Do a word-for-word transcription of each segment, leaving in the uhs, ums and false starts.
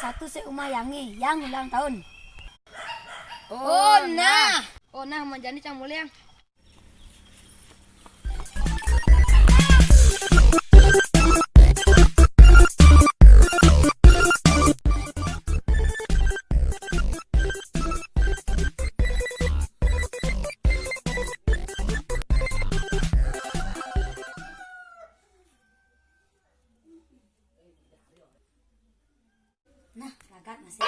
Satu seumah yange yang ulang tahun. Oh, nah. Oh, nah, manjani cang mulai, Yang. Nah, lagat masih.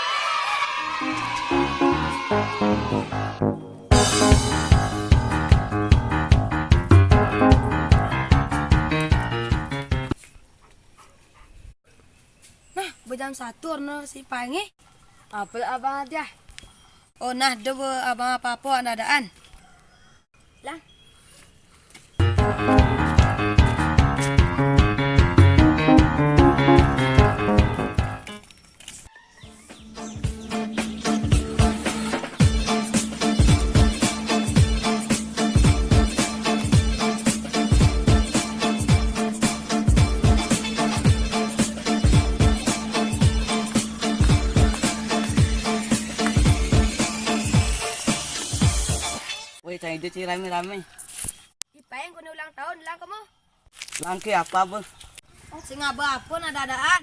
Nah, bejam satu, ono si pangi. Apel abang aja. Oh, nah, do be abang apa-apa, anda daan. Lang. Woi, cai itu, Ci, rame-rame. Ipaeng kuni ulang tahun, lang kamu. Langke apa, Bos? Sing aba apa, nah, dadaan.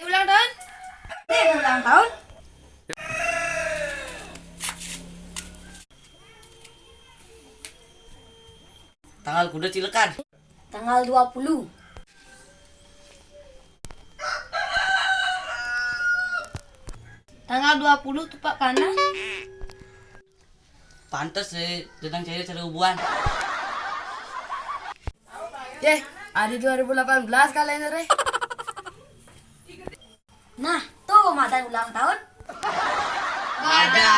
Ulang tahun? Eh, ulang tahun? Tanggal kuda cilekan. Tanggal dua puluh. Tanggal dua puluh tuh, Pak, karena pantes, eh, tentang cewek cari hubungan. Yeh, ada dua ribu delapan belas kalender, eh. Nah, tuh, mata ulang tahun. Ada.